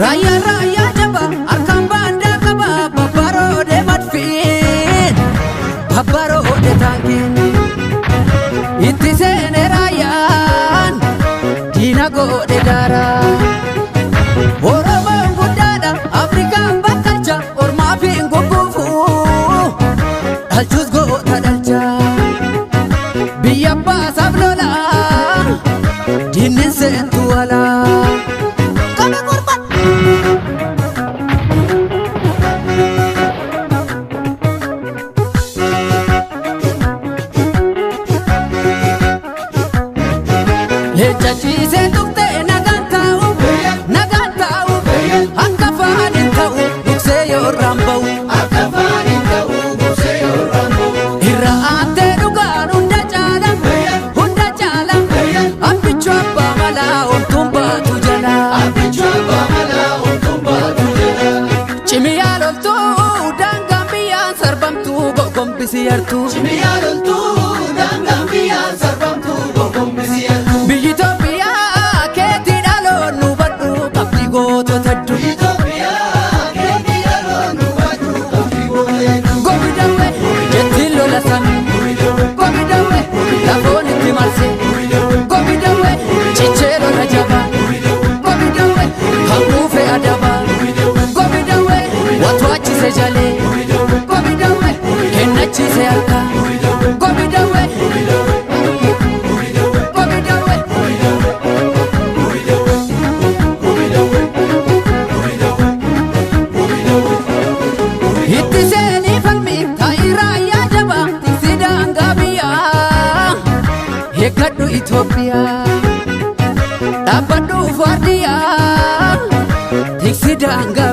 Raayyaa raayyaa jaba harkaan baandaa qaba babbaroodee madfiin babbaroodee taankiin itti seenee raayyaan diina godhe daaraa. Oromoon guddaadha Afrikaan bakkalcha ormaa fi hin gugguufu dhalchus goota dhalcha biyya abbaasaaf lola diinni seentu alaa. Qabe gorban. Leenca ciisee tuqxee nagaan taa'u nagaan taa'u akka afaan hin ta'u duksee yoo irraan ba'u. Akka afaan hin ta'u gorsee yoo raammoo. Irra aanteen dhugaan hunda caala hunda caala abbichuu abbaa malaa homtuun baatu jala. Abbichuu abbaa malaa homtuun baatu jala. Cimiyaa loltuu daangaan biyyaan sarbamtuu gogombisi yartuu. Cimiyaa loltuu daangaan biyyaan sarbamtuu gogombisi yartuu. Biyyi Itoophiyaa keetii dhaloon nu badhu qabdi gootota hedduu. Itoophiyaa keetii dhaloon nu badhu qabdi goota hedduu. Gobi dawwe jettiin lola san. Gobi dawwe lafoon itti marse. Gobi dawwe cichee lola jaba. Gobi dawwe kan kuufe adaba. Gobi dawwe watu achise jalee. Gobi dawwe kennachiise harka. Gobi dawwe. Gobi dawwe. Itti seenii falmi taa'ii raayyaa jaba tiksi daangaa biyyaa. Eeggadhu Itoophiyaa dhaabbadhu faardiyaa tiksi daangaa